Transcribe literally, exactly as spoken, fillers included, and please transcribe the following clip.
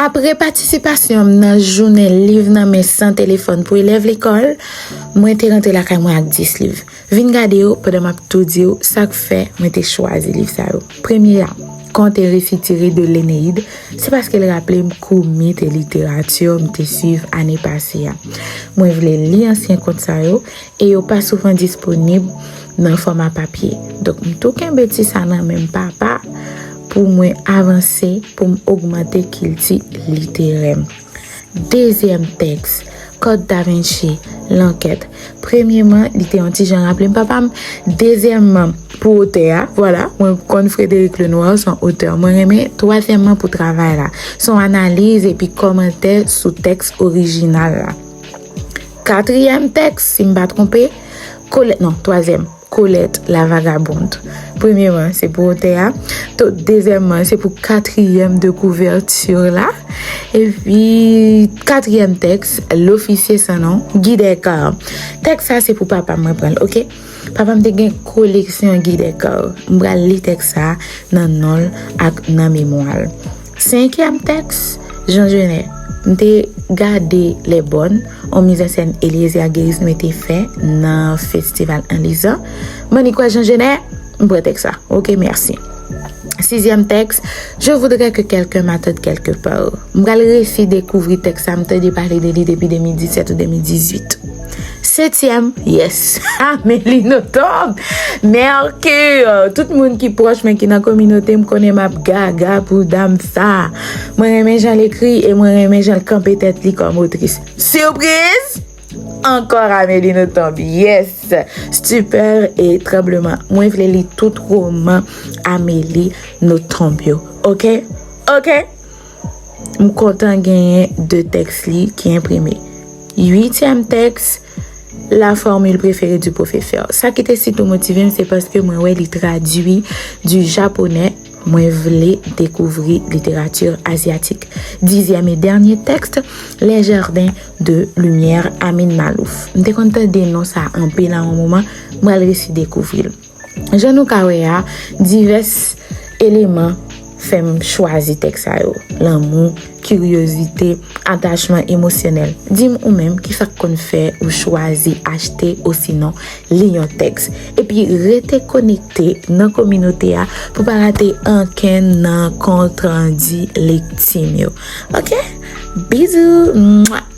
Apre patisipasyon m nan jounen liv nan men san telefòn pou elèv lekòl, mwen te rantre lakay mwen ak dis liv. Vin gade yo pandan m ap tou di w sa k fè mwen te chwazi liv sa yo. Premye a, Contes récités de l'Énéide, se paske l raple m kou mit e literati m te swiv ane pase a. Mwen vle li ansyen kont sa yo e yo pa souvan disponib nan fòma papye. Donk, m tou kenbe ti sa nan men m papa pou mwen avanse, pou m ogmante kilti literè m. Dezyèm tèks, Code da Vinci, Lankèt. Premyeman, li te yon ti jan raple m papa m. Dezyèmman, pou otè a, vwala, mwen konn Frédéric Lenoir, se yon otè mwen renmen. Twazyèmman, pou travay la, se yon analiz epi kòmantè sou tèks orijinal la. Katriyèm tèks, si m pa twonpe, Colette, non, twazyèm, Colette la Vagabonde. Premyeman, se pou otè a. To-, dezyèmman, se pou katriyèm de couverture la. Epi, katriyèm tèks, L'officier sans nom, Guy Descartes. Tèks sa, se pou papa m mwen pran l, oke? Papa m te gen koleksyon Guy Descartes. M pral li tèks sa nan non l ak nan memwa l. Senkyèm tèks, Jean Genet. M te gade Les Bornes, yon mizansèn Eliezer Guérison te fè nan festival Anlizan. M annik wè Jean Genet, m pran tèks sa. Oke, mèsi. Sizyèm tèks, Je voudrais que quelqu'un m'attende quelque part. M pral resi dekouvri tèks sa, m tande pale de li depi de mil disèt ou de mil dizuit. Setyèm, yes, Amélie Nothomb. Mercure, tout moun ki pwòch mwen ki nan kominote m konnen m ap gaga pou dam sa. Mwen renmen jan l ekri e mwen renmen jan l kanpe tèt li kòm otris. Sipriz! Ankò Amélie Nothomb, yes! Stupeur et Tremblement. Mwen vle li tout woman Amélie Nothomb yo. Oke? Oke? M kontan genyen de tèks li ki enprime. Uityèm tèks, La formule préférée du professeur. Sa ki te sitou motive m, se paske mwen wè li tradui du japonais. Mwen vle dekouvri literati azyatik. Dizyèm e dènye tèks, Les Jardins de Lumière, Amin Maalouf. M te konn tande non sa anpil a yon moman, m pral resi dekouvri l. Jan nou ka wè a, divès eleman fè m chwazi tèks sa yo. Lanmou, kiryozite, atachman emosyonèl. Di m ou menm, kisa k konn fè ou chwazi achte osinon li yon tèks? Epi rete konekte nan kominote a pou pa rate ankenn nan kontrandi lekti m yo. Oke? Bizou! Mwa!